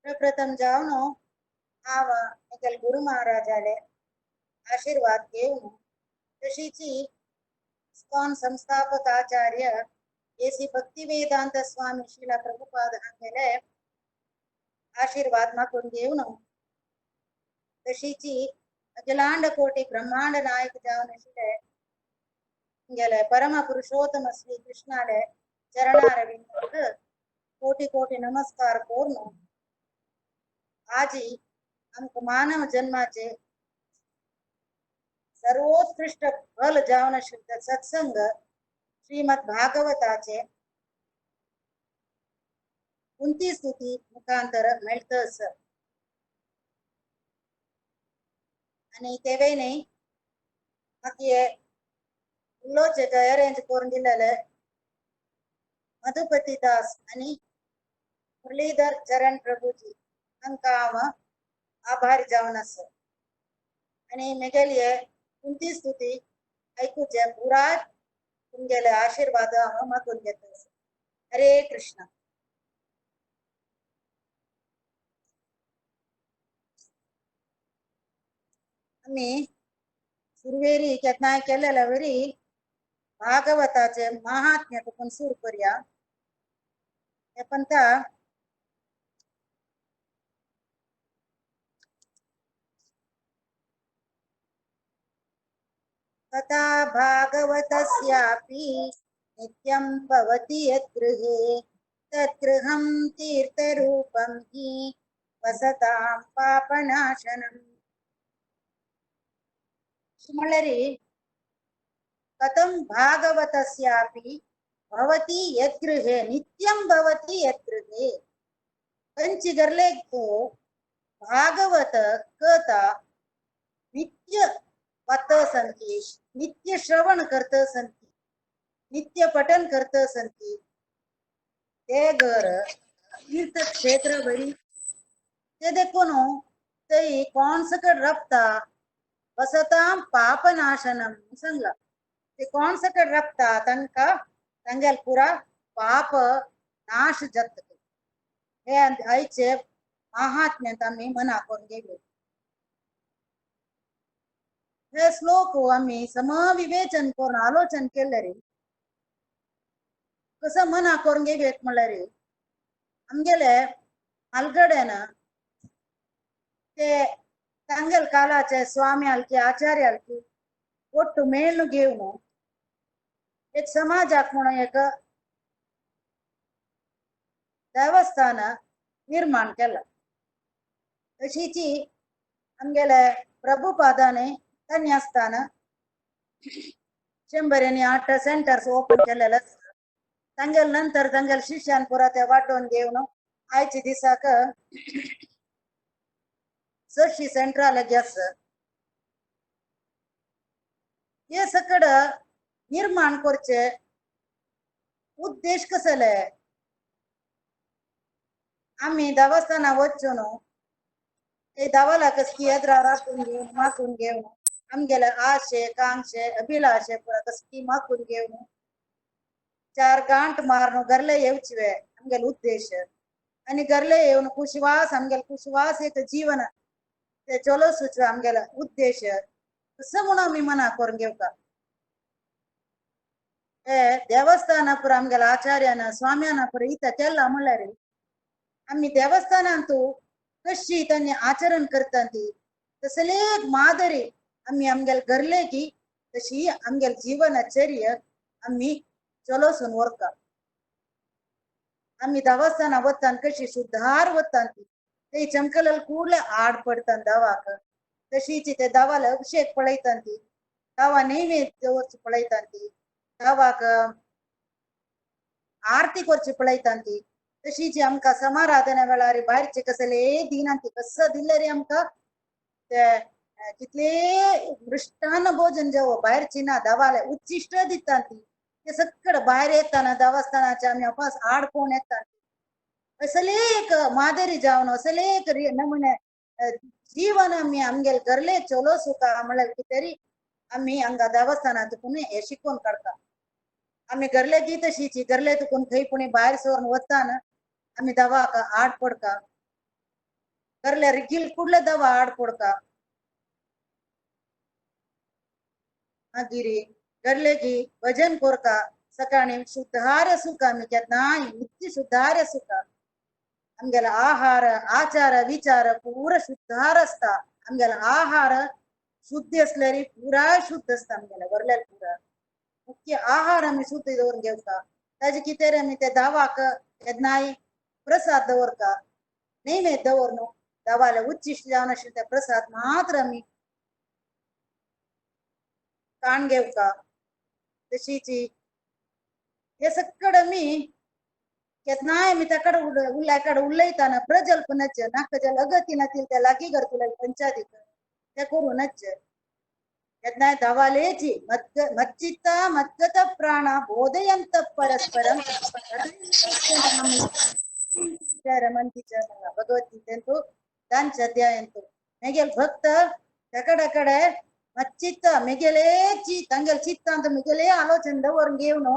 प्रप्रथम जावन हांव म्हगेले गुरु महाराजाले आशीर्वाद घेवन तशीच इस्कॉन संस्थापक आचार्य ए.सी. भक्तिवेदांत स्वामी श्रीला प्रभुपाद हांगेले आशीर्वाद मागून घेवन तशीच अखिलांड कोटी ब्रह्मांड नायक जावन आशिल्ले हांगेले परम पुरुषोत्तम श्री कृष्णाले चरणारविंदाक कोटी कोटी नमस्कार करून आजी आमकां मानव जन्माचे सर्वोत्कृष्ट फल जावन आशिल्ले सत्संग श्रीमद भागवताचे कुंती स्तुती मुखांतर मेळतच. आनी तेवय न्ही म्हाका हे उलोवचें अरेंज करून दिलेले मधुपती दास आनी मुरलीधर चरण प्रभुजी हांकां हांव आभारी जावन आसा. आनी म्हगेली हे कुंती स्तुती आयकुचे पुराय तुमगेले आशीर्वाद हांव मागून घेता. हरे कृष्ण. आमी सुरवेरी केन्नाय केलेल्या वरी भागवताचे महात्म्य तुकून सुरू करूया. हे पंथा कथा भागवतस्यापि नित्यं भवति यद्गृहे तद्गृहं तीर्थरूपं हि वसतां पापनाशनम्. म्हणल्यार कथं भागवतस्यापि भवति यद्गृहे नित्यं भवति यद्गृहे कंची गरलेक तो भागवत कथा नित्य वात संती, नित्य श्रवण करत संती, नित्य पठन करत संती, ते घर तीर्थक्षेत्र बरी ते देखून ते कोण सकट रपता वसतां पापनाशनम सांगला. ते कोण सकट रपता तांकां तांगेल पुरा पाप नाश जाता. हे आयचे महात्म्यांत आमी मना करून घेवया. हे श्लोक आमी समविवेचन करून आलोचन केले रे कसं मना करून घेवयेत म्हणल्यार आमगेले म्हालगड्यान ते तांगेल कालाचे स्वामी आलकी आचार्य आलकी ಒಟ್ಟು ಮೇಳ್ನು घेवन एक समाजाक म्हणून एक देवस्थान निर्माण केला. तशीच आमगेले प्रभुपादाने कन्यास्थान शंबरेनी 8 सेंटर्स ओपन केलेले. तांगेल नंतर तांगेल शिष्यान पुरा ते वांटून घेवन आयच्या दिसाक 6 सेंटरां लागीं आसा. हे सकड निर्माण करचे उद्देश कसले? आमी देवस्थाना वचून ते देवाला कसकी येद्रा राखून घेवन मागून घेवन आमगेले आशे कांक्षे अभिलाषे पुरा कसकी मागून घेवन 4 गांठ मारून घरले येवचे आमगेले उद्देश. आनी घरले येवन कुशवास आमगेले कुशवास एक जीवन ते चलो सुचवे आमगेले उद्देश कसं म्हणून आमी मना करून घेवका. हे देवस्थाना पुरा आमगेले आचार्यान स्वाम्यान पुरा इता केला म्हणल्यार आमी देवस्थानांतू कशी तांणी आचरण करता ती तसले एक मादरी आमी आमगेले घरले की तशी आमगेले जीवनचर्य आमी चलोसून व्हरता. आमी देवस्थाना वतान कशी शुद्धार वता ती ते चमकलल ಕೂಡಲೇ ಆಡ್ ಪಡ್ತಾನ ದವಾಕ ತಶೀಚಿ ते दवाला अभिषेक पळयतांती दवा नैवेद्य दवरची पळयतांती दवाक आरती करची पळयतांती तशीची आमकां समाराधना वेळार भायरचे कसले दिनांती कसं दिले रे आमकां ते कितले मृष्टान्न भोजन जेव भायरची ना दवाले उच्चिश्ट दितांती ते सगळं भायर येताना देवस्थानाच्या आमी अपास आड कोण येता असले एक मादरी जावन असले एक नमुने जीवन आमी आमगेले घरले चलो सुखा म्हणल्यार कितें आमी हांगा देवस्थानांत तुकून हे शिकोवन काडटा. आमी घरले गी तशीची घरले तुकून खंय पुणी भायर सरून वताना आमी दवाक आड पडका. घरल्या रिगील कुडले दवा हाड पडका. मागीर घरले की भजन कोरका सकाळी शुद्धार सुख आमी केन्नाय नित्य शुद्धार सुख. आमगेलो आहार आचार विचार पुरा शुद्धार आसता. आमगेलो आहार शुद्ध असल्यार पुराय शुद्ध आसता आमगेले वरल्यार पुरा मुख्य आहार आमी शुद्ध दवरून घेवका. ताजे कितें रे आमी ते दावाक केन्नाय प्रसाद दवरका नैवेद्य दवर न्हू दावाले उच्चिश्ट जावन आशिल्ले ते प्रसाद मात्र आमी काण घेवका. तशीच हे सकड आमी केन्नाय आमी ताकड उल्ल्याकड उलयतना प्रजल्प नच नाका जाल्यार अगती नातील ते लागीं करतले पंचादीक ते करूं नच. केन्नाय दावालेची मच्चित्ता मद्गत प्राण बोधयंत परस्परम रमंतीच भगवद्गीतेंतु तांचे अध्यायंतु मेगेल भक्त तकड मच्चित्त मेगेले तांगेल चित्तांत मेगेले आलोचन दवरून घेवन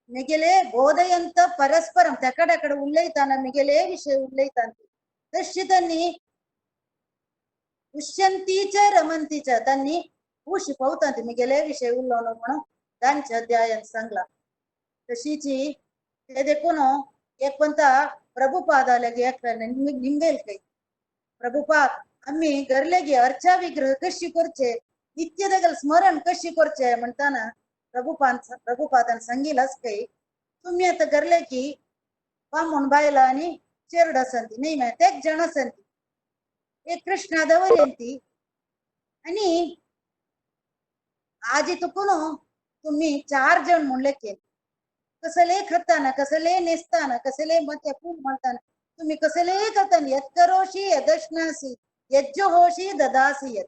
मेगेले बोधयंत परस्परम तकड उलयतना मेगेले विशय उलयतात तशी तांणी उष्यंतीच रमंतीच तांणी खुशी पावतात मेगेले विशय उलोवन म्हणून तांच्या अध्यायान सांगला. तशीच ते देखून एक पंता प्रभुपादाले एक निमगेल कई प्रभुपाद आम्ही घरलेगी अर्चा विग्रह कशी करचे नित्य दगल स्मरण कशी करचे म्हणताना प्रभुपादान सांगितलंच काही तुम्ही आता घरले की बामण बायला आणि चेरड असंती नाही मग तेच जण असंती एक कृष्णा दवरती आणि आजी तुकून तुम्ही चार जण म्हणले की कसले खाताना कसले नेसताना कसले मते फूल म्हणताना तुम्ही कसले करताना यत करोशी यदश्नासी यज्जोहोशी ददासी यत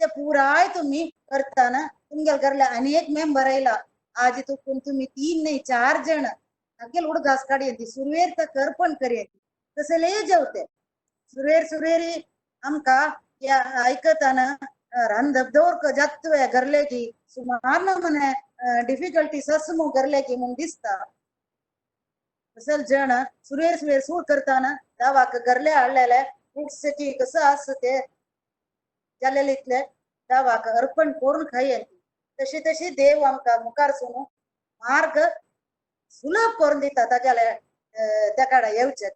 ते पुराय तुम्ही करताना तुमगेल घरला अनेक मेंबर आयला आज तुकून तुम्ही 3 नाही 4 जण अगेल उडघास काढी सुरवेर तर कर पण करी कसले जेवते सुरेर सुरेरी आमका ऐकताना रान धबधवर जातवे घरले की सुमार म्हणे डिफिकल्टी ससमू घरले की म्हणून दिसता. असल जण सुरेर सुरेर सूर करताना दावाक घरले हाडलेले फ्रुट्स की कसं असं ते जालेले इतले दावाक अर्पण करून खायन तशी तशी देव आमकां मुखार सुनू मार्ग सुलभ करून दिता ताज्याले त्या काडा येवचे.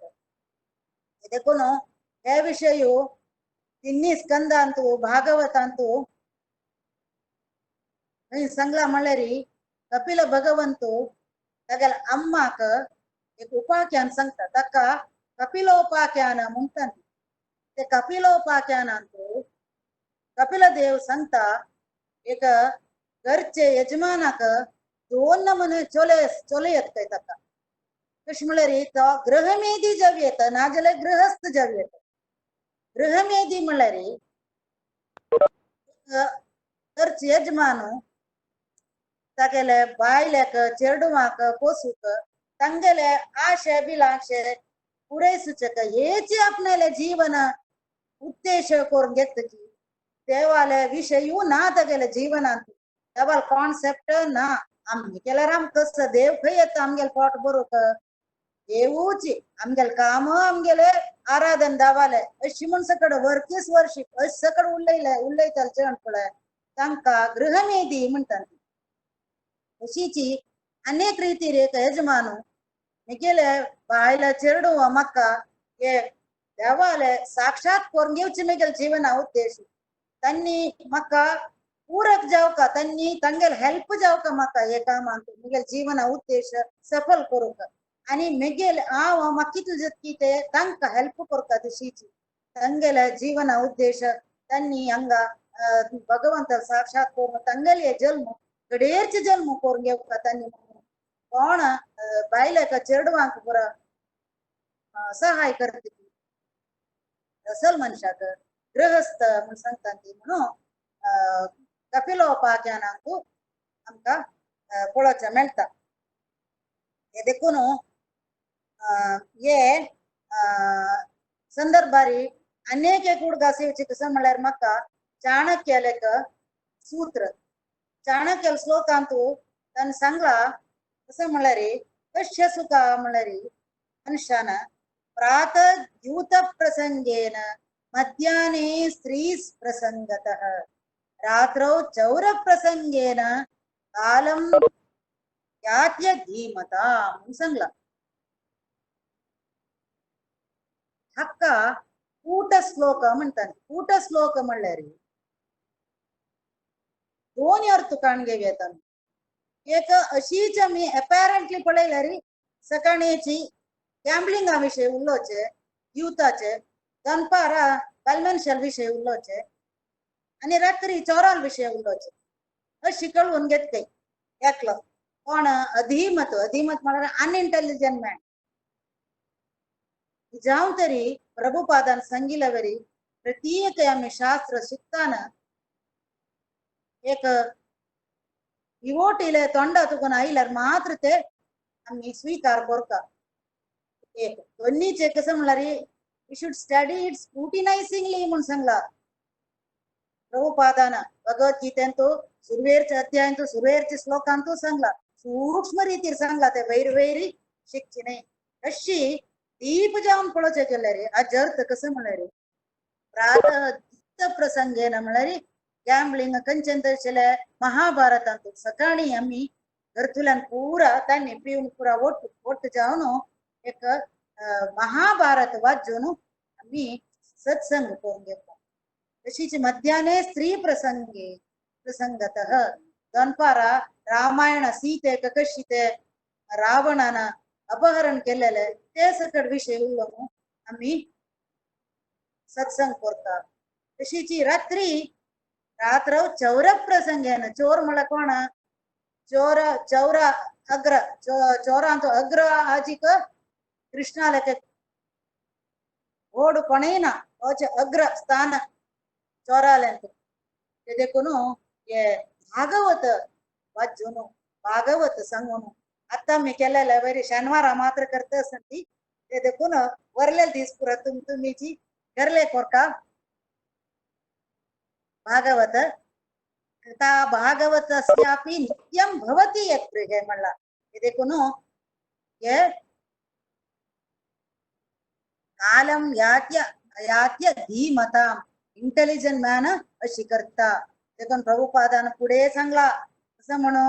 देखून हे विशय तिन्ही स्कंदांतु भागवतांतु सांगला म्हणल्यार कपिल भगवंतु तागेले अम्माक एक उपाख्यान सांगता ताका कपिलोपाख्यान म्हणटात. ते कपिलोपाख्यानांतु कपिल देव सांगता एक घरचे यजमानाक 2 नमुने चोले चोले येत काय ताका कशें म्हणल्यार तो गृहमेधी जावं येता नाजाल्यार गृहस्थ जावं येता. गृहमेधी म्हणल्यार घरचे यजमान तागेले बायलेक चेडवाक पोसूक तांगेले आशे बिलाशे पुरय सुचक हेची आपणाले जीवन उद्देश करून घेतकी देवाले विशयू ना तागेले जीवनांत देवाल कॉन्सेप्ट ना. आमगे केल्यार आमकां कसो देव खंय येता आमगेले पोट भरूंक देवूची आमगेले काम आमगेले आराधन दावाले अशी म्हण सकड वर्कीस वर्शीप अशें सकड उलयले उलयताले जण पळय तांकां गृहमेधी म्हणटात. अशीची अनेक रितीर एक यजमानु मेगेले बायला चेडवा म्हाका हे देवाले साक्षात करून घेवचे मेगेले जीवना उद्देश तांणी म्हाका पूरक जावका तांणी तांगेले हेल्प जावका म्हाका हे कामांत मेगेले जीवना उद्देश सफल करूंक आनी मेगेले हांव म्हाका कितले जातकी ते तांकां हेल्प करता तशीची तांगेले जीवना उद्देश तांणी हांगा भगवंत साक्षात करून तांगेले जल्म घडयेरचे जल्म करून घेवका तांणी कोण बायलेक चेडवांक पुरा सहाय करता असल मनशाक गृहस्थ म्हूण सांगता ती म्हणून कपिलोपाख्यानांतु आमकां पळोवचें मेळटा. देखून हे संदर्भारी अनेक एक उडगास येवचे कसं म्हणल्यार म्हाका चाणक्यालेक सूत्र चाणक्य श्लोकांतु ताणें सांगला कसं म्हणल्यार कशें सुखा म्हणल्यार मनशान प्रातः द्यूतप्रसङ्गेन मध्याह्ने स्त्री प्रसङ्गतः रात्रौ चौरप्रसङ्गेन कालं यात्य धीमता म्हणून सांगला. हाका कूट श्लोक म्हणतात. कूट श्लोक म्हणल्यार दोन अर्थ काण घेऊयात आमी. एक अशीच आमी अपॅरंटली पळयल्यार सकाळची गॅम्बलिंगा विशय उलोवचे, युथाचे, दनपारा बालमनशाल विशय उलोवचे आनी रात्री चोराल विशय उलोवचे अशी कळून घेतले. एकलो कोण अधीमत, अधीमत म्हळ्यार अनइंटेलिजंट मॅन. जावं तरी प्रभुपादान सांगिल्ल्या वरी प्रत्येक आमी शास्त्र शिकताना एक इवोटिले तोंडा तुकून आयल्यार मात्र ते आमी स्वीकार करता. एक दोन्हीचे कसं म्हणल्यार we should study it scrutinizingly म्हणून सांगला प्रभुपादान. भगवद्गीतेंतु सुरवेरच्या अध्यायांतु सुरवेरच्या श्लोकांतु सांगला, सूक्ष्म रीतीर सांगला, ते वैर वैरी शिकची न्ही. अशी दीप जावन पळोवचें गेल्यार हाजो अर्थ कसो म्हणल्यार प्रातः प्रसंगेन म्हणल्यार गॅम्बलिंग खंयच्यान तशें महाभारतांत सकाळी आमी घरतुल्यान पुरा तांणी पिवन पुरा ओट ओट जावन एक महाभारत वाचून आमी सत्संग करून घेता. तशीच मध्याने स्त्री प्रसंगे प्रसंगतः दनपारा रामायण सीतेक कशी ते रावणान अपहरण केलेले ते सकट विशय उलोवन आमी सत्संग करता. तशीच रात्री रात्रौ चौर प्रसंगेन, चोर म्हळ्यार कोण? चोर चौर अग्र चोरांत अग्र आजिक कृष्णाले ओड कोणय ना अग्र स्थान चोरालें. ते देखून हे भागवत वाचून भागवत सांगून आतां मी केलेले वरी शनिवारा मात्र करता आसता ते देखून वरलेले दीस पुरा तुमीची घरले कोरका भागवत ता भागवतस्यापि नित्यं भवति यत् गृहे म्हणला. ते देखून हे कालं यात्य यात्य धीमतां इंटेलिजंट मॅन अशी करता. देखून प्रभुपादान पुढे सांगला असं म्हणू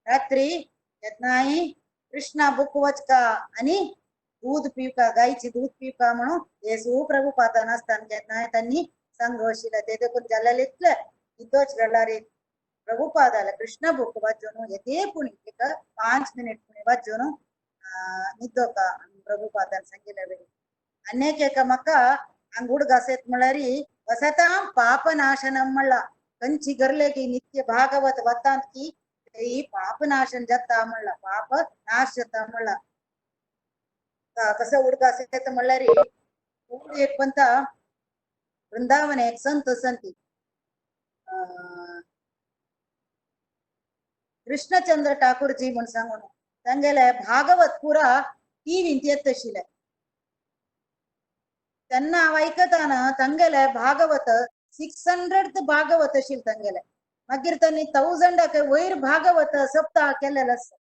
रात्री केन्नाय कृष्णा बुक वचका आनी दूध पिवका, गायची दूध पिवका म्हणून येसू प्रभुपादान आसताना केन्नाय त्यांनी सांगू आशिल्लें. ते देखून जाल्यार इतले इतोच वेळार प्रभुपादाला कृष्ण बुक वाचून येते पुणी एक 5 मिनिट पुणी वाचून निद्दोका प्रभुपादान सांगिल्ले वेळी. अनेक एका म्हाका हांग उडगास येत म्हळ्यार वसतां पापनाशनम म्हणला. कंची गरले की नित्य भागवत वतांत की ही पापनाशन जाता म्हणला, पाप नाश जाता म्हणला. कसं उडगास येत म्हणल्यार उड एक पंता वृंदावन एक संत संती कृष्णचंद्र ठाकूरजी म्हण सांगून तांगेले भागवत पुरा टीव्हींत येत आशिल्ले. तेन्ना हांव आयकताना तांगेले भागवत 600 भागवत आशिल्ले तांगेले. मागीर तांणी 1000 वयर भागवत सप्ताह केलेलो आसा.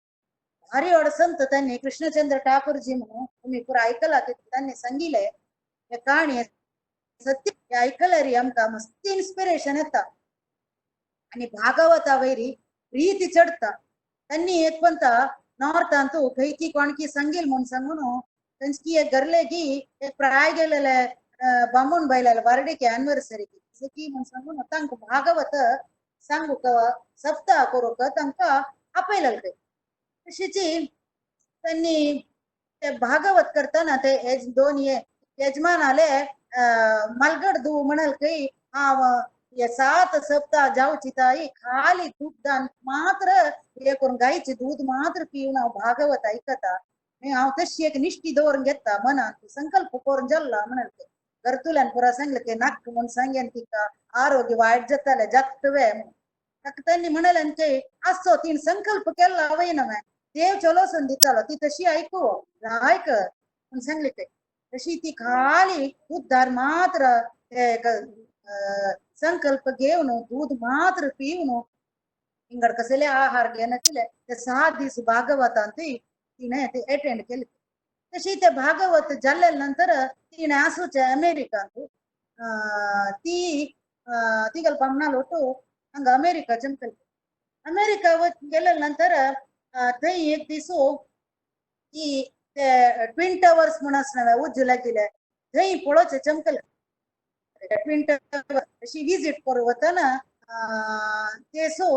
भारी व्हड संत तांणी कृष्णचंद्र ठाकूरजी म्हणून तुमी पुरा आयकला तांणी सांगिल्ले हे काणी सत्य आयकल्यार आमकां मस्त इन्स्पिरेशन येता आनी भागवता वयरी प्रीती चडता. त्यांनी एक पंता नॉर्थांतू खंयकी कोणकी सांगील म्हूण सांगून थंयची एक गरले की एक प्राय गेलेले बामूण बैलाले वार्डीके एनिवर्सरी की म्हूण सांगून तांकां भागवत सांगूक सप्ताह करूंक तांकां आपयलें. तशीची त्यांनी ते भागवत करताना ते दोन यजमानाले मलगड दू म्हणल की हांव हे 7 सप्ताह जावची ताई खाली दूधदान मात्र हे करून गायचे दूध मात्र पिवन हांव भागवत आयकता, हांव तशी एक निश्ठी दवरून घेता मनांत संकल्प करून जाल्ला म्हणल. घरतुल्यान पुरा सांगलें की नाक म्हूण सांगेन तिका आरोग्य वायट जातालें जातवे म्हणून. ताका तांणी म्हणलें की आसो तिणें संकल्प केला वय ना देव चलोसून दितालो ती तशी आयकू लायक म्हूण सांगलें. ते तशी ती खाली दूधदार मात्र एक संकल्प घेवन दूध मात्र पिवन इंगड कसले आहार घेनाशिल्ले ते 7 दीस भागवतांत तिणें ते एटेंड केले. तशी ते भागवत जाल्ले नंतर तिणें आसूचें अमेरिकांत ती तिगल बामणाल ಒಟ್ಟು ಹಂಗ ಅಮೇರಿಕಾ ಜಂಕಲ್ ಅಮೇರಿಕಾ गेल्या नंतर थंय एक दीस ती ते ट्विन टवर्स म्हूण आसना उज्जू लागिल्ले थंय पळोवचें चमकल ट्विन टवर अशी विजीट करूं वतना ते सो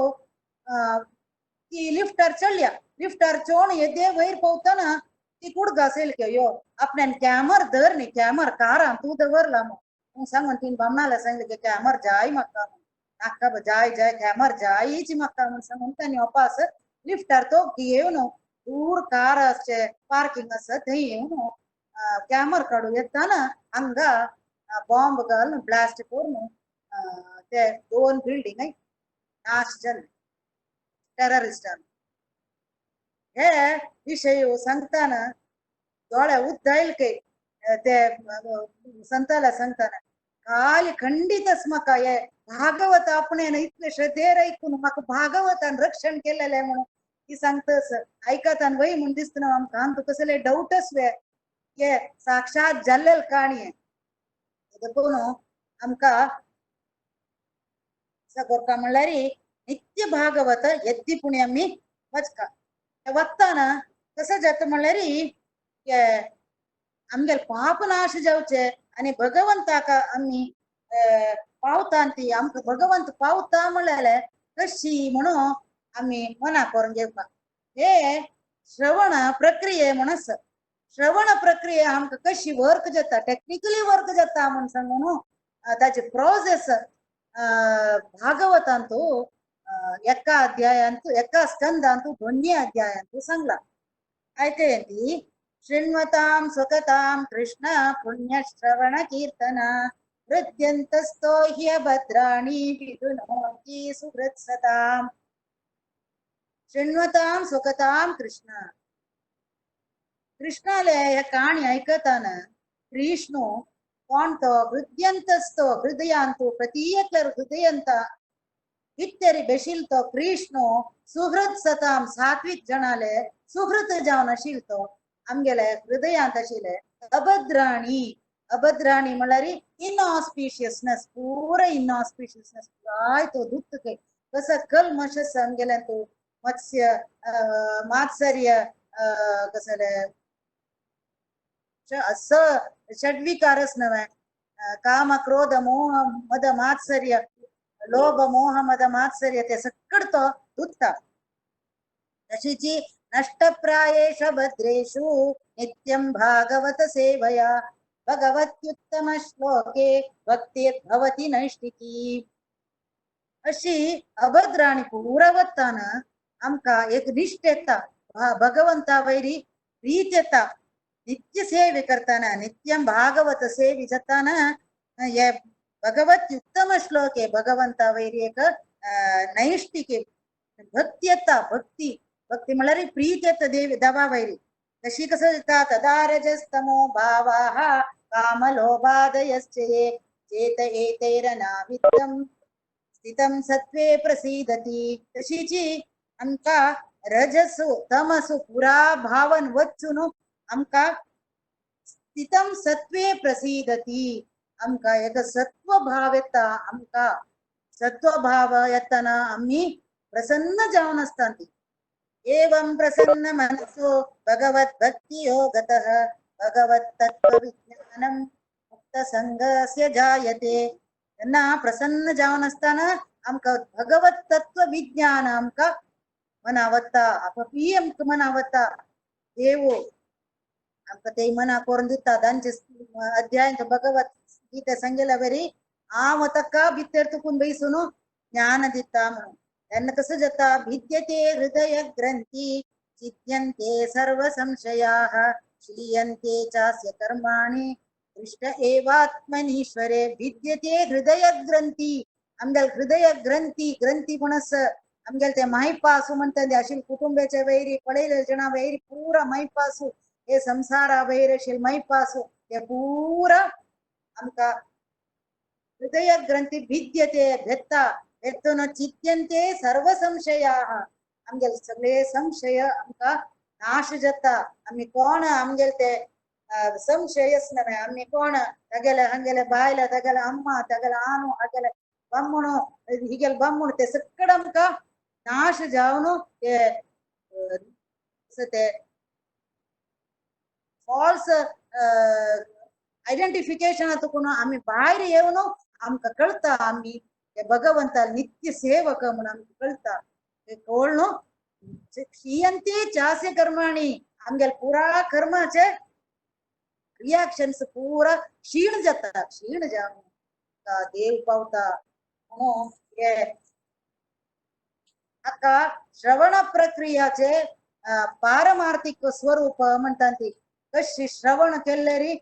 ती लिफ्टार चडल्या लिफ्टार चोण येदे वयर पावतना ती कुडगा आसली यो आपल्यान कॅमर धर न्ही कॅमर कारान तूं दवरला म्हूण सांगून तिणें बामणाल्या सांगलें की कॅमर जाय म्हाका नाका जाय जाय कॅमर जायच म्हाका म्हूण सांगून तांणी वापस लिफ्टार तो घेवन दूर कार आसचे पार्किंग आसा थंय येवन कॅमर काडूं येताना हांगा बॉम्ब घालून ब्लास्ट करून ते दोन बिल्डिंग नाश जाले टेररिस्टान. हे विशय सांगताना दोळे उद्दायल काय ते संताला सांगताना काल खंडीतच म्हाका हे भागवत आपणें इतले श्रद्धेर ऐकून म्हाका भागवतान रक्षण केलेलें म्हणून ती सांगतस आयकतान वय म्हूण दिसतना आमकां आमकां कसले डावटच वे हे साक्षात जाल्लेल काणी देखून आमकां गोरका म्हणल्यार नित्य भागवत यद्दी पुण्य आमी वचका वतना कसं जाता म्हणल्यार आमगेले पाप नाश जावचे आनी भगवंताक आमी पावता ती आमकां भगवंत पावता म्हणल्यार कशी म्हणून आमी मना करून घेवपाक हे श्रवण प्रक्रिये म्हण आसा. श्रवण प्रक्रिया आमकां कशी वर्क जाता टॅक्निकली वर्क जाता म्हूण सांगून ताचे प्रोसेस भागवतांतू एका अध्यायांतू एका स्कंदांतू दोन्ही अध्यायांतू सांगला. आयकयंती शृण्वतां स्वकतां कृष्ण पुण्यश्रवण कीर्तन हृद्यन्तस्थो ह्यभद्राणि विदुनोति सुहृत्सताम्. शृण्वतां स्वकतां कृष्ण कृष्णाले ह्या काणी आयकताना कृष्ण कोण तो हृद्यन्तस्थो हृदयांतु प्रतीयकलर हृदयंत इत्तरी बेशील तो कृष्ण सुहृत सताम सात्विक जणाले सुहृत जावन आशिल्लो तो आमगेले हृदयांत आशिल्ले अभद्राणी अभद्राणी म्हणल्यार इनऑस्पिशियसनेस पुरा इनऑस्पिशियसनेस पुराय तो दुख्ख कसो कल्मश आसा आमगेले तो मत्स्य मात्सर्य कसले षड्विकारच नव्हे काम क्रोध मोह मद मात्सर्य लोभ मोह मद मात्सर्य ते सक्कड तो दुखता. तशीची नष्टप्रायेष भद्रेषु नित्यं भागवत सेवया भगवत्युत्तम श्लोके भक्तिर्भवति नैष्टिकी. अशी अभद्राणी पुरा वतना आमकां एक निष्ठ येता भगवंता वयरी प्रीत येता नित्य सेवे करताना नित्यं भागवत सेवी जाताना हे भगवत उत्तम श्लोके भगवंता वयरी एक नैष्टिके भक्ती येता. भक्ती भक्ती म्हणल्यार प्रीत येता देवी देवा वयरी. तशी कसं जाता तदा रजस्तमो भावाः कामलोभादयश्च ये चेत एतैरनावित्तं स्थितं सत्त्वे प्रसीदति. तशीची आमकां रजसु तमसु पुरा भावन वचून आमकां स्थितं सत्त्वे प्रसीदति. आमकां एक सत्व भाव येता आमकां सत्व भाव येतना आमी प्रसन्न जावन आसता ती. एवं प्रसन्न मनसो भगवत भक्ति योगतः भगवत तत्व विज्ञानं मुक्त संगस्य जायते. जेन्ना प्रसन्न जावन आसतना आमकां भगवत तत्व विज्ञान आमकां मना वता आपपी आमकां मना वता देव आमकां ते मना करून दिता. तांचे अध्याय भगवत गीता सांगेल्या बरी हांव ताका भितर तुकून बैसून ज्ञान दिता म्हणून. तेन्ना कसं जाता भिद्यते हृदय ग्रंथी छिद्यन्ते सर्व संशयाः क्षीयन्ते चास्य कर्माणि दृष्ट एवात्मनीश्वरे. भिद्यते हृदय ग्रंथी आमगेले हृदय ग्रंथी ग्रंथी म्हण आमगेले ते मायपासू म्हणटा ते आशिल्ले कुटुंबाच्या वैरी पळयले जणां वैरी पुरा मायपासू हे संसारा वैर आशिल्ले मायपासू ते पुरा आमकां हृदय ग्रंथी भिद्यते भेत्ता भेत्तून चित्यन्ते सर्व संशयाः आमगेले सगळे संशय आमकां नाश जाता. आमी कोण आमगेले ते संशयस नव्हे, आमी कोण तागेले हांगेले बायले तागेले अम्मा तागेले आनु हागेले बामणो हिगेले बामण ते सगळे आमकां नाश जावन ते ते फॉल्स आयडेंटिफिकेशन तुकून आमी भायर येवन आमकां कळता आमी भगवंता नित्य सेवक म्हणून आमकां कळता. ते कळ्ळो न्हू क्षीयन्ते चास्य कर्माणि आमगेले पुरा कर्माचे रियाक्षन्स पुरा क्षीण जाता. क्षीण जावन देव पावता म्हणून हे हाका श्रवण प्रक्रियाचे पारमार्थिक स्वरूप म्हणटा ती. कशी श्रवण केल्ले री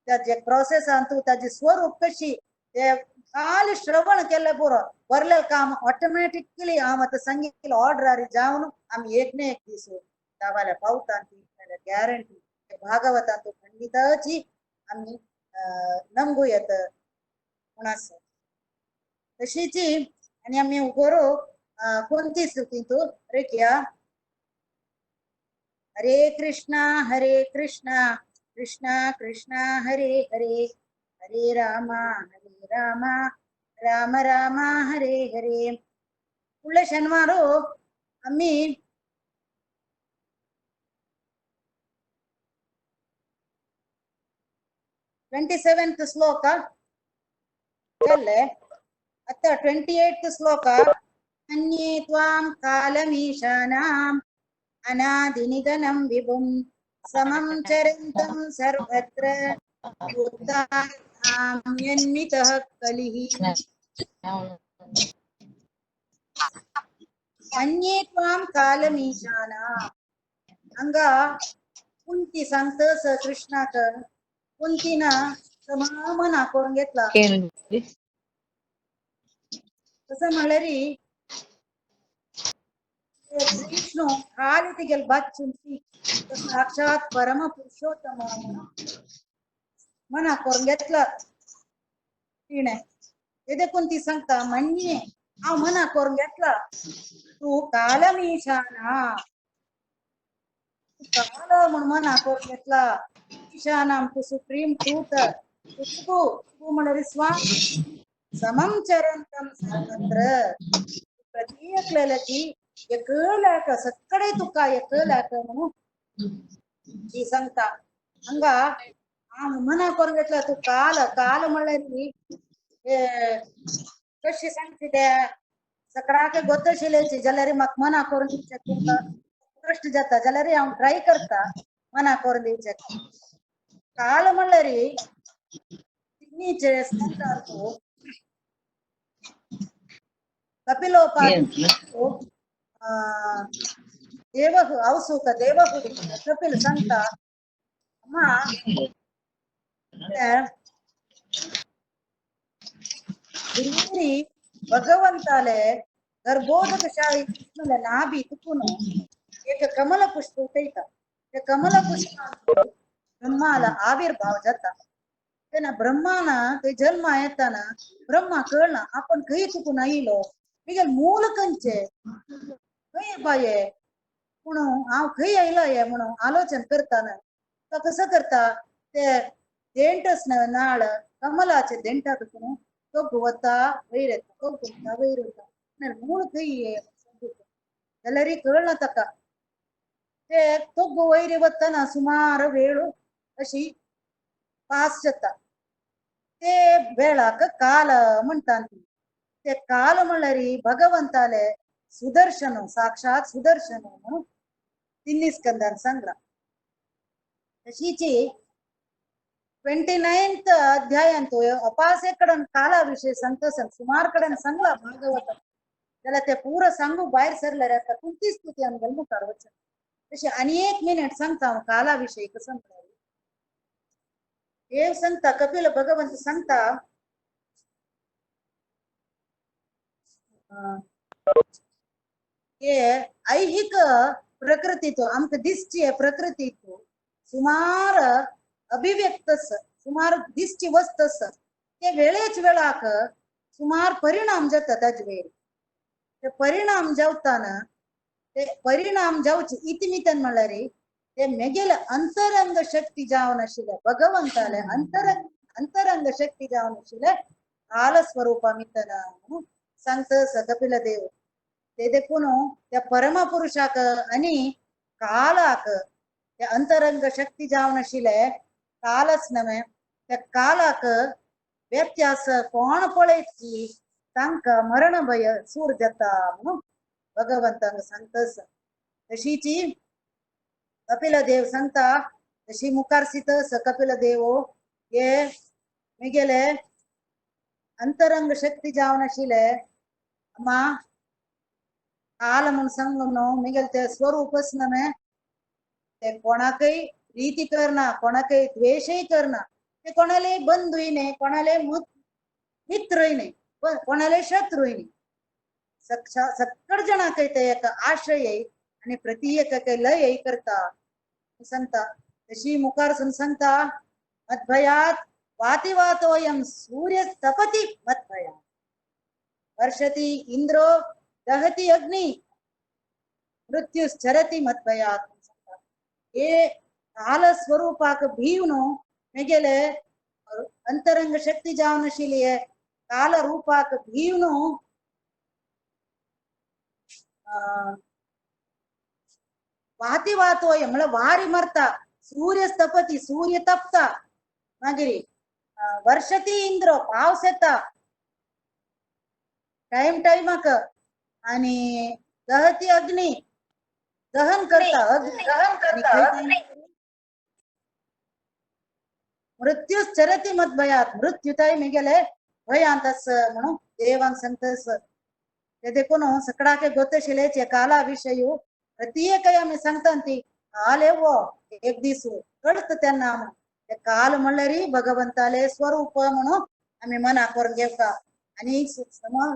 ताजे प्रोसेसांतू ताजे स्वरूप कशी ते खाली श्रवण केल्ले पुरो वरले काम ऑटोमॅटिकली हांव आतां सांगिल्ले ऑर्डरार जावन आमी एक ने एक दीस दावाल्या पावता ती गॅरंटी. भागवतांतू खंडिताची आमी नमगू येत म्हूण आसा. तशीच आनी आमी उगोरो कोणती स्तुतींतू रेखया. हरे कृष्णा हरे कृष्णा कृष्णा कृष्णा हरे हरे हरे रामा हरे रामा राम राम हरे हरे. फुडले शनिवार आमी 27th श्लोक चल्ले. आतां 28th श्लोक. अन्ये त्वां कालमीशानाम् अनादिनिधनं विभुं समं चरन्तं सर्वत्र भूतानां यन्मितः कलिः. अन्ये त्वां कालमीशानाम्. हांगा कुंती सांगता स कृष्णाक. कुंतीन मना करून घेतला. तसं म्हणल्यार विष्णू खाली तिगेले बातचून साक्षात परम पुरुषोत्तम मना करून घेतला तिणें. ते देखून ती सांगता म्हणजे हांव मना करून घेतला तूं कालमीशाना काल म्हूण मना करून घेतला. ईशानाम तूं सुप्रीम ट्रूथ तूं तूं म्हणल्यार स्वामी समं चरंतम सर्वत्र प्रत्येकल्याची एकल्याक सगळे तुका एकल्याक म्हणून ती सांगता. हांगा हांव मना करून घेतला तूं काल काल म्हणल्यार कशी सांगची ते सकळाक गोतशिलेची जाल्यार म्हाका मना करून दिवचें तुमकां कश्ट जाता जाल्यार हांव ट्राय करता मना करून दिवचें. काल म्हणल्यार तिन्हीचे सांगता कपिलोपा देव अवसूक देव कपिल सांगता अम्मा भगवंताले गर्भोदक शाही कृष्णले नाभि तुकून एक कमल पुष्प उठयता. ते कमल पुष्प ब्रह्माला आविर्भाव जाता. तेन्ना ब्रह्मान ते जन्मा येताना ब्रह्मा कळना आपण खंय चुकून आयलो मिगेल मूल खंयचे खंय बाये म्हणून हांव खंय आयलो हे म्हणून आलोचन करताना तो कसो करता ते देंटस नाळ कमलाचे देंटा तुकून तो घुंवता वयर येता तो घुंवता वयर वता मूळ खंय जाल्यार कळना ताका. ते तो वयर वतना सुमार वेळ अशी पास जाता. ते वेळाक काल म्हणटा ते काल म्हणल्यार भगवंताले सुदर्शन साक्षात सुदर्शन म्हणून तिन्ही स्कंदान सांगला. तशीच 29th अध्यायांत अपासे कडेन काला विशय सांगता सुमार कडेन सांगला भागवत. जाल्यार ते पुरो सांगू भायर सरल्यार आतां कोणतीच स्तुती आमगेले मुखार वचना. तशें आनी एक मिनट सांगता हांव काला विशय कसो म्हणल्यार देव सांगता कपिल भगवंत सांगता हे ऐहिक प्रकृतीतो आमकां दिसची प्रकृतीतो सुमार अभिव्यक्त सुमार दिसची वस्त आसा ते वेळेच वेळाक सुमार परिणाम जाता ताजे वयर. ते परिणाम जावताना ते परिणाम जावचे इतिमितन म्हणल्यार ते मेगेले अंतरंग शक्ती जावन आशिल्ले भगवंताले अंतरंग शक्ती जावन आशिल्ले काल स्वरूपा मितन म्हणून सांगता कपिल देव. ते देखून त्या परमपुरुषाक आणि कालाक ते अंतरंग शक्ती जावन आशिल्ले कालच नव्हे त्या कालाक व्यत्यास कोण पळयत की तांकां मरण भय सूर जाता म्हणून भगवंतांक सांगतस. तशीची कपिल देव सांगता तशी मुखार सीतस कपिल देव हे मेगेले अंतरंग शक्ती जावन आशिल्ले मा काल म्हूण सांग न्हू मेगेले ते स्वरूपच नव्हे ते कोणाकय प्रीती करना कोणाकय द्वेषय करना ते कोणाले बंधूय न्ही कोणाले मित्रय न्ही कोणाले शत्रूय न्ही सक्कड जणांकय ते एक आश्रय आणि प्रति एक लय करता सांगता. तशी मुखार सांगता मद्भयात वातिवातोयं सूर्य तपति मद्भयात् वर्षति इंद्रो दहति अग्नि मृत्युश्चरति मद्भयात्. हे काल स्वरूपाक भीवनु मेगेले अंतरंग शक्ती जावन आशिल्ली काल रूपाक भीवनु वाती वातोय म्हळ्यार वारी मरता सूर्य तपती सूर्य तपता मागीर वर्षती इंद्र पावस येता टायम टायमाक आणि दहती अग्नी दहन करता अग्नी मृत्यू चरती मद्भयात मृत्युताय मेगेले भयांत आस म्हणून देवांक सांगतस. ते देखून सकडाके गोतशिलेचे काला विशयू प्रत्येकय आमी सांगता ती काल येवो एक दीस कळत तेन्ना ते काल म्हणल्यार भगवंताले स्वरूप म्हणून आमी मनाक करून घेवका. आणि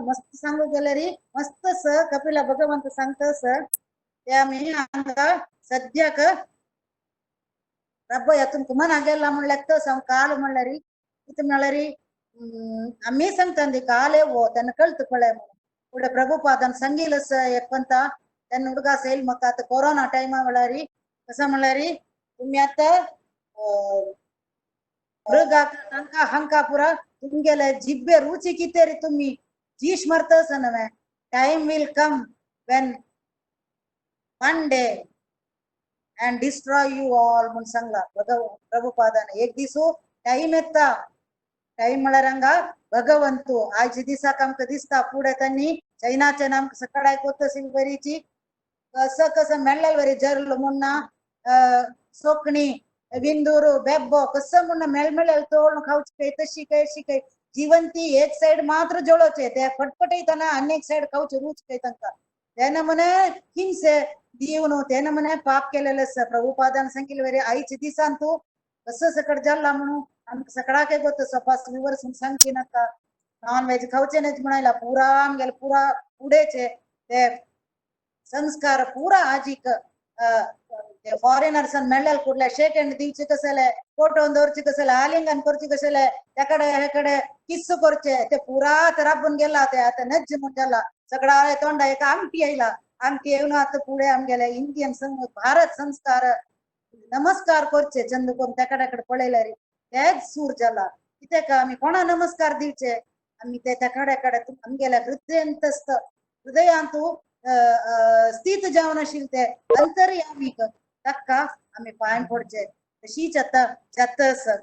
मस्त सांगू गेल्यार मस्त स कपिला भगवंत सांगतस ते आमी हांगा सद्याक रब्ब तुमकां मनाक गेला म्हणल्यार तस हांव काल म्हणल्यार कितें म्हणल्यार आमी सांगता ती काल येवो तेन्ना कळत पळय म्हणून. फुडें प्रभुपादान सांगिल्लें एकवंता तेन्ना हुडगा येयल म्हाका आतां कोरोना टायमा म्हणल्यार कसं म्हणल्यार तुमी आतां मृगाक तांकां हांकां पुरा तुमगेले जिब्बे रुची कितें रे तुमी जीश मरतस न्हय. Time will come when one day and destroy you all म्हूण सांगला प्रभुपादान. एक दीस टायम येता टायम म्हळ्यार हांगा भगवंतू आयच्या दिसाक आमकां दिसता फुडें तांणी चैनाच्यान आमकां सकाळी कोत्त बरीची कसं कसं मेळ्ळें बरी जर्ल म्हूण सोकणी विंदूर बेब्बो कसं म्हूण मेळमेळ तोळून खावची काय तशी काय अशी काय जिवंती एक सायड मात्र जळोवचे ते फटफटयतना आनी एक सायड खावचे रूच काय तांकां तेन्ना म्हणे हिंसे दिवन तेन्ना म्हणे पाप केलेलें आसा. प्रभुपादान सांगिल्लें बरें आयच्या दिसान तूं कसं सकट जाल्ला म्हणून आमकां सगळ्याक गोत सपास विवर्स सांगची नाका. नॉन वेज खावचे न्हय म्हणला पुरा आमगेले पुरा फुडेचे ते संस्कार पुरा आजीक फॉरेनर्सान मेळ्ळेले कुडले शेक हँड दिवचे कसले फोटो दवरचे कसले आलिंगन करचे कसले त्या कडे हे कडे किस्स करचे ते पुरा राबून गेला ते आतां नज्ज म्हूण जाला सगळा तोंडा एका आमटी आयला आमटी येवन आतां फुडें आमगेले इंडियन भारत संस्कार नमस्कार करचे चंद करून त्या कडेन पळयल्यार तेच सूर जाला. कित्याक आमी कोणा नमस्कार दिवचे आमी ते त्या कडेन आमगेल्या हृदयंतस्थ हृदयांतू स्थित जावन आशिल्ले ते अंतर्यामीक ताका आमी पांय पडचे तशीच आतां जाता आसा.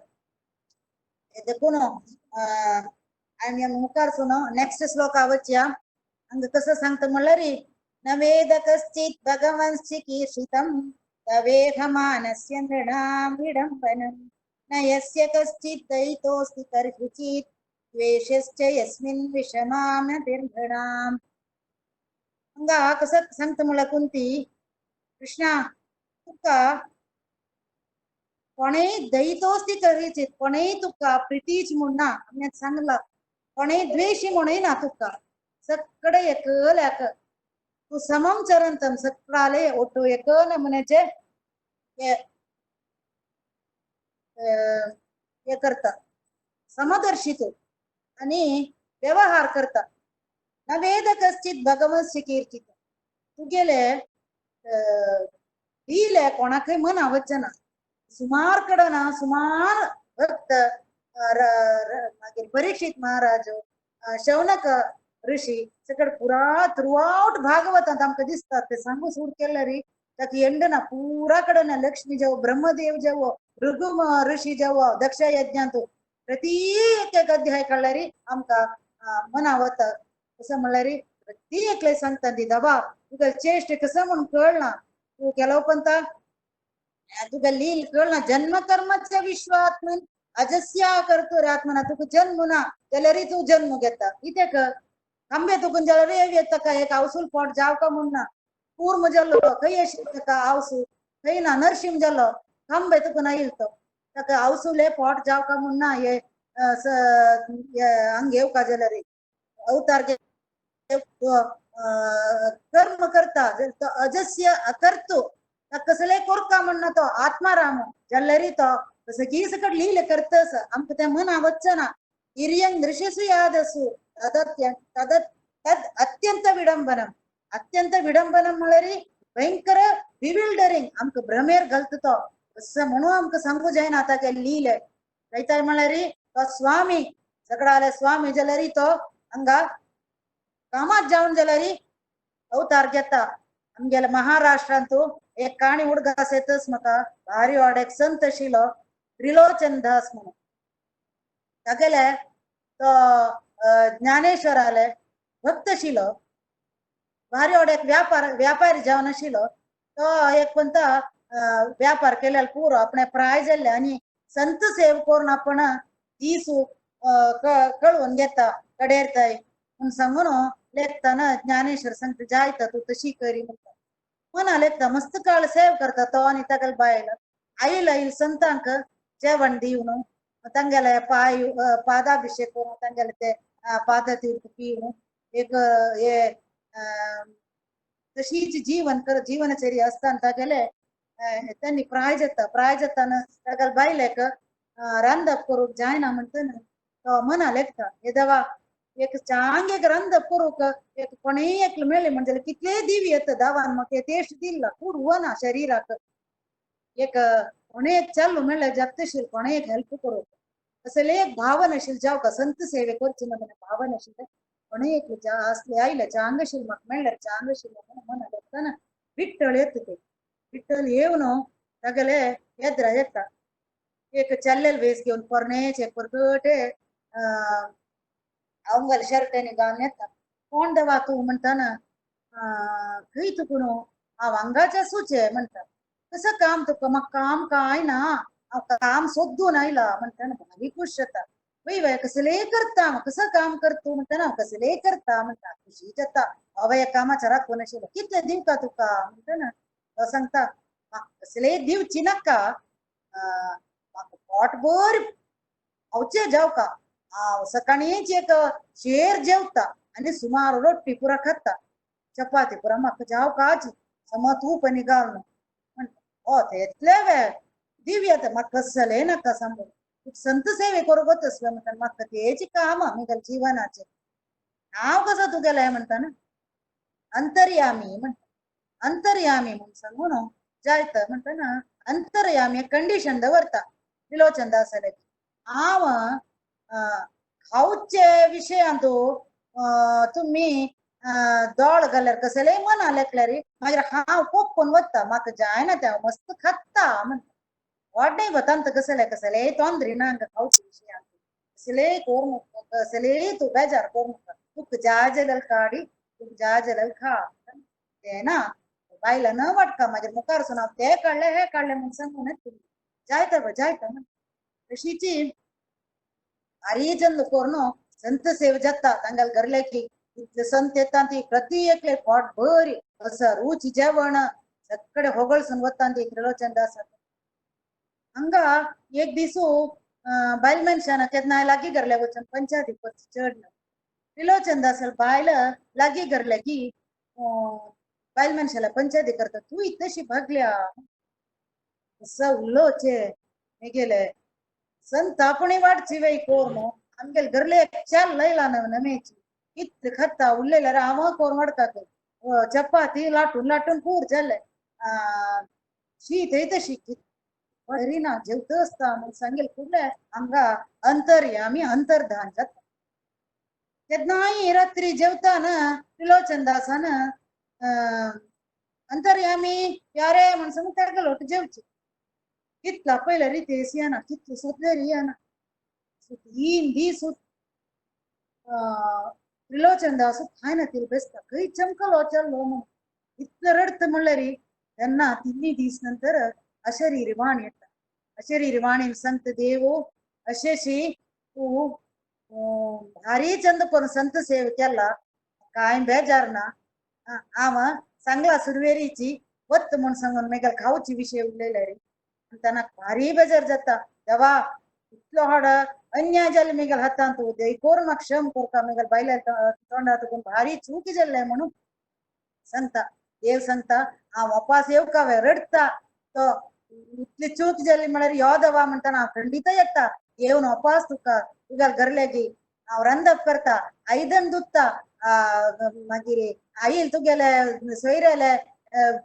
देखून आमी मुखार सुनो नेक्स्ट श्लोका वचया. हांगा कसं सांगता म्हणल्यार न वेद कश्चित् भगवंश्चिकीर्षितं तवेह मानस्य नृणां विडम्बनं न यस्य कश्चित् दयितोऽस्ति कर्हिचित् द्वेषश्च यस्मिन् विषमामतिर्नृणाम्. हांगा कसं सांगता म्हणल्यार कुंती कृष्णा तुका कोणेय दयितोस्ति कर्हिचित् कोणेय तुका प्रितीच म्हूण ना आमी सांगला कोणेय द्वेशी म्हणूय ना तुका सगळे एकल्याक तूं समम चरंतम सगळाले ओटू एक नमुन्याचे हे करता समदर्शी तूं आणि व्यवहार करता. न वेद कश्चित् भगवंत कीर्तित तुगेले दिले कोणाकय मना वचना. सुमार कडना सुमार भक्त मागीर परीक्षित महाराज, शौनक ऋषी सकड पुरा थ्रू आवट भागवतांत आमकां दिसतात ते सांगू सूड केले री ताका एंड ना. पुरा कडन लक्ष्मी जावो, ब्रह्मदेव जावो, भृगु ऋषी जावो, दक्ष यज्ञांत प्रति एक एक अध्याय काडल्यार आमकां मना वता. कसं म्हणल्यार प्रति एकले सांगता ती दाबा तुका चेष्ट कसं म्हूण कळना, तूं केलो पंता तुका लील कळना. जन्म कर्मच्या विश्वात्मन अजस्या कर्तुरात्मना, तुका जन्म ना जाल्यार तूं जन्म घेता. कित्याक खांबे तुकून जाल्यार येता काय एक आवसूल पोट जाव का म्हूण ना. कूर्म जालो खंय आशिल्लो ताका आवसू खंय ना, नरशिंह जालो खांबे तुकून आयल तो ताका आवसुले पोट जाव का म्हूण ना. हे हांग येवका जाल्यार अवतार कर्म करता तो अजस्य अकर्तु कसले कोरका म्हण ना तो आत्माराम जाल्यार तो सगळी सकट लील करतस आमकां तें मना वचना. इरियंग दृश्यसु यादसु तद तद अत्यंत विडंबनम. अत्यंत विडंबनम म्हळ्यार भयंकर बिविल्डरिंग, आमकां भ्रमेर घालता तो. असं म्हणून आमकां सांगू जायना आतां ते लील जायताय म्हळ्यार तो स्वामी सगळाले स्वामी जाल्यार तो हांगा कामात जावन जाल्यार अवतार घेता. आमगेले महाराष्ट्रांत एक काणी उडगास येतच म्हाका भारी वाड एक संत आशिल्लो त्रिलोचन दास म्हणून. तागेले तो ज्ञानेश्वराले भक्त आशिल्लो, भारी वाड एक व्यापारी जावन आशिल्लो. तो एक पंता व्यापार केल्यार पुरो आपणे प्राय जाल्ले आनी संत सेव करून आपण दीस कळोवन घेता कडेरताय म्हूण सांगून लेखताना ज्ञानेश्वर सांगता जायता तूं तशी करी म्हणटा. मना लेखता मस्त काळ सेव करता तो आनी तागेले बायल आयल आयल संतांक जेवण दिवन तांगेले पाय पादाभिषेक करून तांगेले ते पादतीर्थ पिवन एक हे तशीच जीवन कर जीवनचर्या आसतना तागेले त्यांनी प्राय जाता. प्राय जाताना तागेले बायलेक रांदप करूंक जायना म्हणटना तो मना लेखता हे देवा एक चांग एक रांदप करूंक एक कोणेय एकलो मेळ्ळें म्हण जाल्यार कितलेय दिवी येता दावान म्हाका तेश दिल्ला कूड वना शरिराक एक कोणेय एक चालू मेळ्ळ्यार जातशील कोणेय एक हेल्प करूंक असले एक भावना आशिल्ली जावका संत सेवे करची ना भावना आशिल्लें. कोणेय एक आसले आयले चांग आशिल्लें म्हाका मेळ्ळ्यार चांग आशिल्लें म्हणून मना लेखतना विठ्ठल येता ते विठ्ठल येवन तागेले येद्रा येता एक चल्लेल वेस घेवन पोरणेच एक परगटे अवंगल शर्टांनी घालून येता. कोण देवा तूं म्हणटाना खंय तुका न्हू हांव हांगाचे आसूचे म्हणटा. कसं काम तुका म्हाका काम कांय ना हांव काम सोदून आयला म्हणटाना भारी खूश जाता. वय वय कसलेय करता कसं काम करतू म्हणटाना हांव कसलेय करता म्हणटा. खुशी जाता हांव ह्या कामाच्या राखून आशिल्लो कितले दिवका तुका म्हणटाना तो सांगता म्हाका कसलेय दिवची नाका, म्हाका पोटभर खावचें जावका. हांव सकाळींच एक शेर जेवता आनी सुमार रोटी पुरा खाता चपाती पुरा म्हाका जावकाच समज तूप आनी घालून म्हणटा. हो तेतले वेळ दिवया ते म्हाका कसलें नाका सांगू संत सेवे करूंक वतसलें म्हणटा म्हाका तेजें काम म्हगेलें जिवनाचें हांव कसो तुगेलें म्हणटा ना. अंतर्यामी म्हणटा. अंतर्यामी म्हूण सांगून जायता म्हणटा अंतर्यामी कंडिशन दवरता त्रिलोचन दासाले. हांव खावचे विशयांत तुमी दोळ घाल्यार कसलेय मना लेखल्यार मागीर हांव कोप्पून वता म्हाका जायना तें हांव मस्त खाता म्हणटा. वाडय वतांत कसले कसलेय तोंदरी ना हांगा खावचे विशयांत कसलेय करूं कसलेय तूं बेजार करूं नाका, तुका जाय जाल्यार काडी तुका जाय जाल्यार खा तें ना बायलां न वाटका मागीर मुखार सून हांव तें काडलें हें काडलें म्हूण सांगून जायता गो जायता म्हण. तशीची भारी चंद करून संत सेव जाता तांगेले घरले इतले संत येता ती प्रति एकले पोट बरी असं रुची जेवण सगळे होगळसून वता ती त्रिलोचन दास. हांगा एक दिसू बायल मनशान केन्नाय लागीं घरले वचून पंचायती चड ना त्रिलोचन दासाल बायल लागीं घरले की बायल मनशाला पंचायती करता तूं इतशी भागल्या असं उलोवचे मेगेले संत आपणे वाटची वेय कोर न्हू आमगेले घरले चाल लयला नमेची इतले खाता उरलेले हांव कोर वाडकाक चपाती लाटून लाटून पूर जाले. शीत तशी बरी ना जेवत आसता म्हणून सांगेल फुडले हांगा अंतर्यामी अंतर्धान जाता. केन्नाय रात्री जेवताना त्रिलोचन दासान अंतर्यामी प्यारे म्हण सांगून ताका लोट जेवचे. कितला पयले रितेस येना कितले सोदले येना 3 दीस त्रिलोचन दास खायना तील बेसता खंय चमकलो चल्लो म्हणून इतलो रडत म्हणल्यार तेन्ना 3 दीस नंतर अशरीरी वाणी येता. अशरीरी वाणीन संत देवो अशेशी तूं भारी चंद करून संत सेव केला काय बेजार ना हांव सांगला सुरवेरीची वत म्हूण सांगून मागीर खावची विशय उलयले रे तेन्ना भारी बेजार जाता. देवा इतलो हाड अन्याय जाले मेगेल हातांत देव कोर म्हाका क्षम करता मेगेल बायल्या तोंडात भारी चूक जाल्ले म्हणून सांगता. देव सांगता हांव वापास येवका वे रडटा तो इतली चूक जाली म्हळ्यार यो देवा म्हणटा हांव खंडीत येता येवन वापास तुका तुगेल घरलेगी हांव रांदप करता आयदन दुत्ता मागीर आईल तुगेले सोयऱ्याले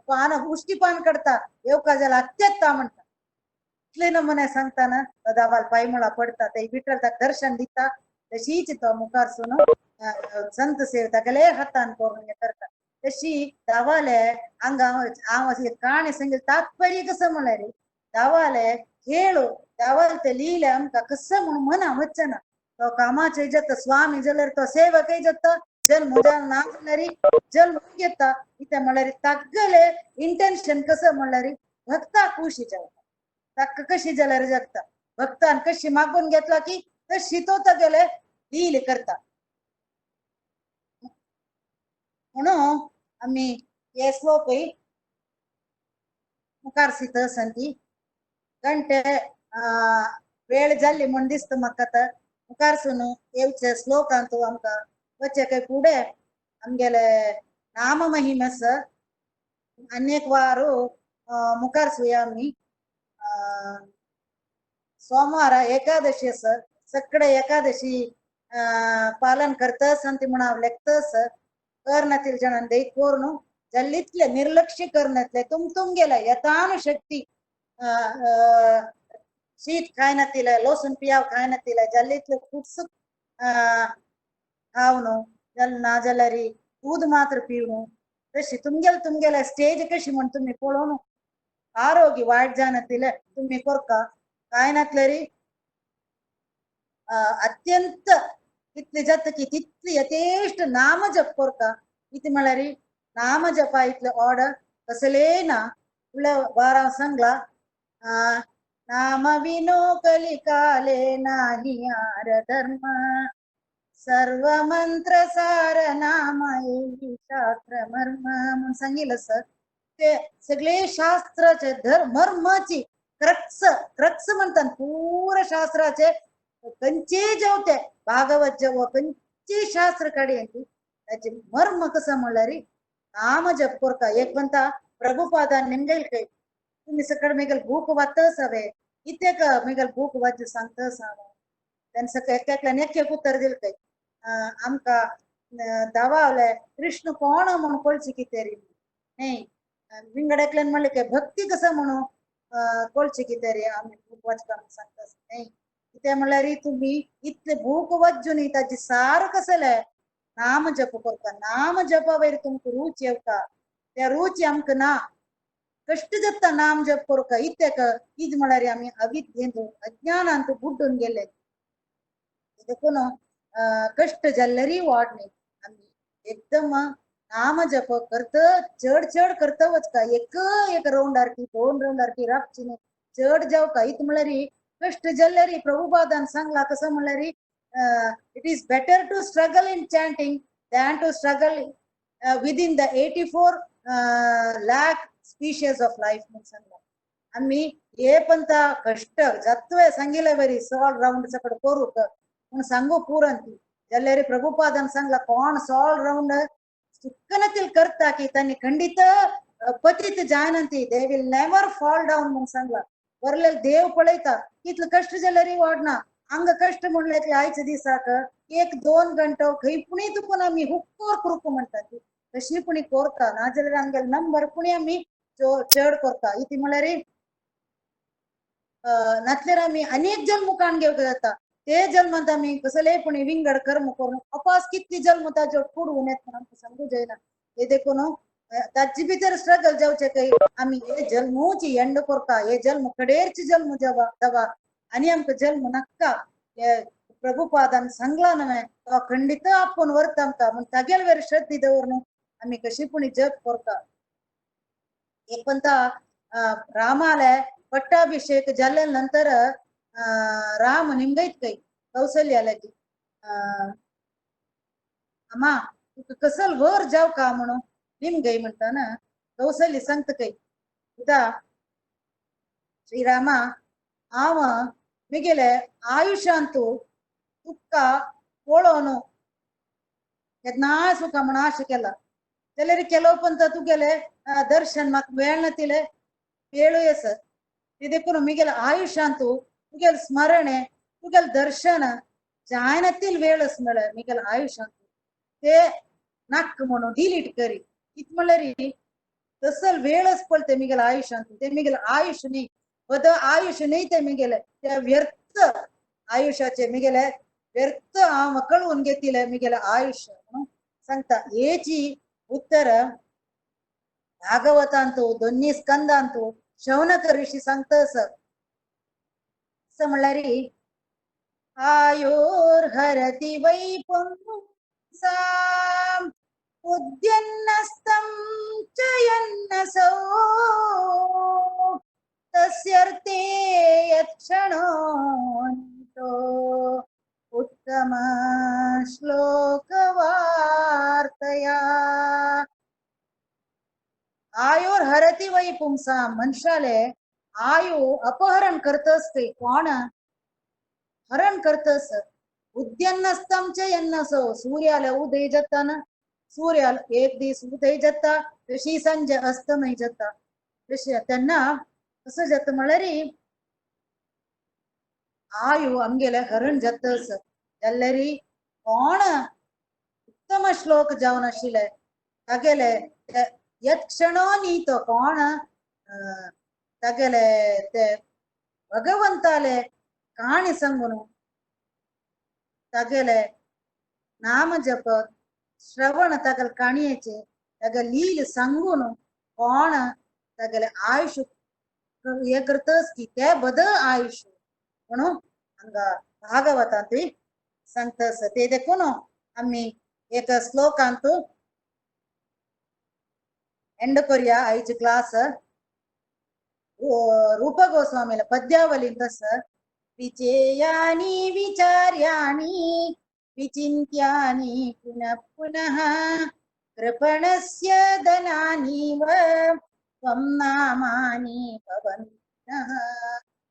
पान उश्टी पान काडटा येवका जाल्यार आत्तेता म्हणटा. इतले नमुने सांगताना तो दावाल पायमुळा पडटा ते विठ्ठल ताका दर्शन दिता. तशीच तो मुखार सून संत सेव तागेले हातान करून हे करता. तशी दावाले हांगा हांव अशी काणी सांगेल तात्पर्य कसं म्हणल्यार दावाले खेळ दावाले ते लिहिले आमकां कसं म्हणून मना वचना. तो कामाचे जाता स्वामी जाल्यार तो सेवकय जाता जल्म ना जाल्यार जल्म घेता. कितें म्हणल्यार तागेले इंटेन्शन कसं म्हणल्यार भक्ताक खुशी जाता ताका कशी जाल्यार जगता भक्तान कशी मागून घेतला की तशी तो तागेले लील करता. म्हणून आमी हे श्लोकय मुखार सीत संती घंटे वेळ जाल्ली म्हूण दिसता म्हाका. तर मुखार सून येवचे श्लोकांत आमकां वचे काय फुडें आमगेले नाम महिमस अनेक वारू मुखार सुया आमी. सोमवार एकादशी आसा सगळे एकादशी पालन करतस आनी ती म्हूण हांव लेखतस करनातील जाणान देख करून जाल्ले निर्लक्ष करनातले तुम तुमगेले यथानुशक्ती शीत खायनातिले लोसून पियाव खायनातिले जाल्ले फ्रुट्स खावनु ना जाल्यार दूद मात्र पिवनु तशी तुमगेले तुमगेले स्टेज कशी म्हण तुमी पळोवन आरोग्य वायट जायनातिले तुमी करका काय नातलेरी अत्यंत तितली जाता की तितली यथेष्ट नाम जप करका. कितें म्हळ्यार नाम जपा इतले ऑर्डर कसलेय ना. फुडल्या वारां सांगला नाम विनो कलिकाले नाही आर धर्म सर्व मंत्र सार नाम शास्त्र मर्म म्हणून सांगितलं सर. ते सगळे शास्त्राचे धर्म मर्माची क्रक्स क्रक्स म्हणतात पुरा शास्त्राचे खंयचे जेवते भागवत जेव खंयचे शास्त्र काडी त्याचे मर्म कसं म्हणल्यार नाम जप करता. एक म्हणता प्रभुपादान निमगेल काय तुम्ही सकाळ मेगल भूक वाचतस हवे इतेक मेगल भूक वाच सांगतस हांव. तेन्ना सकाळ एकल्यान एक एक उत्तर दिल काय आमकां दावावले कृष्ण कोण म्हणून कळची कितें रे न्ही विंगड एकल्यान म्हणलें काय भक्ती कसं म्हणून कळची कितें रे आमी भूक वाचपा सांगता न्ही. कितें म्हणल्यार तुमी इतले भूक वच्चू न्ही ताजी सार कसले नाम जप करता. नाम जपा वयर तुमकां रूच येवता त्या रूच आमकां ना कश्ट जाता नाम जप करूका. इत्याक is म्हळ्यार आमी अविद्येंत अज्ञानांत बुड्डून गेले देखून कश्ट जाल्लेरी वाड न्ही. आमी एकदम नाम जप करत चड चड करता वचका एक एक रावंड सारकी 2 रावंड सारकी राबची न्ही चड जावका. इत म्हळ्यार कश्ट जाल्लेरी प्रभुपादान सांगला कसं म्हणल्यार it is better to struggle in chanting than to struggle within the 84 lakh species of life म्हणून सांगला. आमी हे पंता कश्ट जातवे सांगिल्ले बरी सॉल रावंड सकड करूक म्हूण सांगू पुरंती जाल्यार प्रभुपादान सांगला कोण सॉल रावंड चुकनतील करता की त्यांनी खंडित पतित जायनंती they will never fall down म्हणून सांगला. वरले देव पळयता कितले कश्ट जाल्यार वाडना. हांगा कश्ट म्हणले की आयच्या दिसाक 1-2 गंटो खंय पुणी तुकून आमी हुक्कोर करूक म्हणटा ती तशी पुणी कोरता नाजाल्यार आमगेले नंबर पुणी आमी चड करता. इती म्हळ्यार नातल्यार आमी अनेक जल्म काण घेवंक जाता. ते जल्मांत आमी कसलेय पूण विंगड कर्म करून अपास कितली जल्म ताजो कुडून येता म्हणून आमकां सांगू जायना. हे देखून ताजे भितर स्ट्रगल जावचे काही आमी हे जल्मूची एंड करता. हे जल्म कडेरची जल्म जावा दवा आनी आमकां जल्म नाका. प्रभुपादान सांगला न्हय तो खंडित आपोवन व्हरता आमकां. म्हण तागेले वेर श्रद्धी दवरून आमी कशी पूण जप करता. एक पंता रामाले पट्टाभिषेक जाल्या नंतर राम निमगयत काही कौशल्याला की अम्मा तुका कसल वर जाव का म्हणून निमगय म्हणताना कौशल्य सांगता काही उदा श्रीरामा हांव मिगेले आयुष्यांतू तुका पळोवन केन्नाय सुखा म्हण आशा केला. जाल्यार केलो पण तुगेले दर्शन म्हाका मेळना वेळूय आसा. ते देखून मिगेले आयुष्यांतू तुगेले स्मरणे तुगेले दर्शन जायनातील वेळच मेळ्ळे मिगेले आयुष्यांतू ते नाक म्हणून डिलीट करी. कित म्हणल्यार तसल वेळच पडते मिगेले आयुष्यांतू. ते मिगेले आयुष्य न्ही बद आयुष्य न्ही ते मिगेले ते व्यर्थ आयुष्याचे मिगेले व्यर्थ हांव कळून घेतिले मिगेले आयुष्य म्हणून सांगता. हेची उत्तर भागवतांतू दोन्ही स्कंदांतू शौनक ऋषी सांगता. असं म्हणल्यार आयोर्हरति वै पुंसाम् उद्यन्नस्तं च यन्नसौ तस्यर्थे यत्क्षणोऽन्तो उत्तम श्लोकवार्तया. आयोर हरती वै पुंसा मनशाले आयु अपहरण करतस ते कोण हरण करतस. उद्यन्नस्तम च यन्नसो सूर्याला उदय जाता ना सूर्याला एक दीस उदय जाता तशी संज अस्तमय जाता. तशी त्यांना कसं जाता म्हळ्यार आयु आमगेले हरण जातस. जाल्यार कोण उत्तम श्लोक जावन आशिल्ले तागेले यत्क्षणो न्ही तो कोण तागेले ते भगवंताले काणी सांगून तागेले नाम जप श्रवण तागेले काणयेचे तागेले लील सांगून कोण तागेले आयुष्य हे करतस की ते बदल आयुष्य म्हणून हांगा भागवतांत सांगतस. ते देखून आमी एक श्लोकांत एंड करूया आयची क्लास. रूप गोस्वामीला पद्यावलींत आसा. विचेयानि विचार्याणि विचिन्त्यानि पुनः पुनः कृपणस्य धनानीव त्वं नामानि भवन्तः.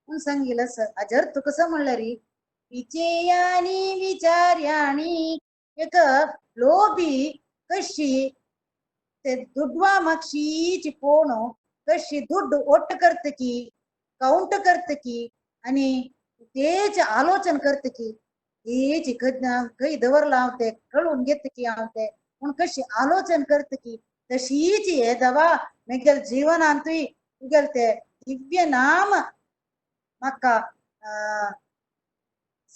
म्हणून सांगितलं सर हाजेर तुका कसं म्हणल्यार विचेयानि विचार्याणि एक लोभी कशी ते दुडवा मागशीची कोण कशी दुड्ड ओट्ट करत की काउंट करत की आणि तेच आलोचन करत की तेच खंय दवरला हांव ते कळून घेत की हांव ते पूण कशी आलोचन करत की तशीच हे दवा मेगेल जीवनांतूय तुगेल ते दिव्य नाम म्हाका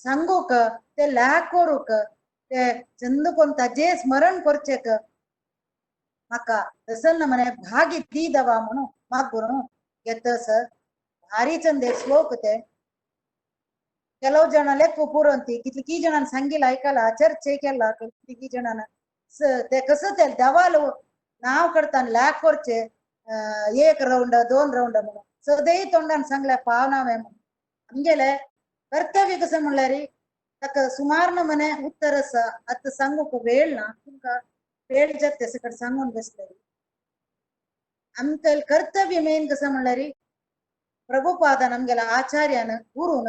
सांगूक ते लॅक करूक ते चंद कोण ताजे स्मरण करचेक म्हाका तसल ना मने भागी दी दवा म्हणून मागून घेतस. भारी चंद एक श्लोक ते ಕೆಲವು ಜನ ಲೆಕ್ಕ पुरंती कितली जणांनी सांगितलं ऐकायला चर्चे केला कितली जणांना ते कसं ते दवाल नाव करताना लॅक करचे एक राऊंड दोन राऊंड म्हणून सदैव तोंडान सांगल्या पाव नाव म्हणून. आमगेले कर्तव्य कसं म्हणल्यार ताका सुमार मने उत्तर आसा आतां सांगूंक वेळ ना तुमकां वेळ जाता ते सकट सांगून बसले. आमकां कर्तव्य मेन कसं म्हणल्यार प्रभुपादान आमगेल्या आचार्यान गुरून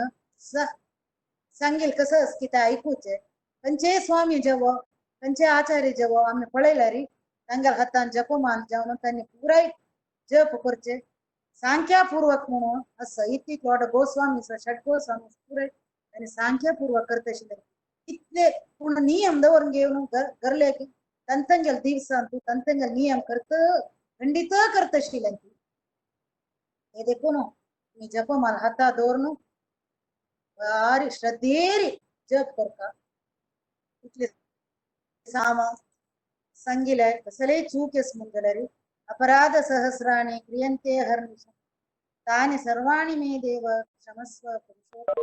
सांगेल कसं की ते ऐकूचे. खंयचेय स्वामी जेवो खंयचे आचार्य जेवो आमी पळयल्यार तांगेल्या हातान जपमान जावन तांणी पुराय जप करचे सांख्यापूर्वक म्हणून असं इतली थोडो गोस्वामी षट गोस्वामी पुराय आनी सांख्यापूर्वक करता आशिल्ले. इतले पूण नियम दवरून घेवन करले की तंतंगेल दिवसांतू तंतंगेल नियम करत खंडित करता आशिल्ले. हे देखून मी जपमाल हाता दवरून बारी श्रद्धेरी जप करता. इतले साम सांगिले कसलेय चूक येस म्हूण जाल्यार अपराध सहस्राणि क्रियन्ते हर्निशं तानि सर्वाणि मे देव क्षमस्व पुरुषोत्तम.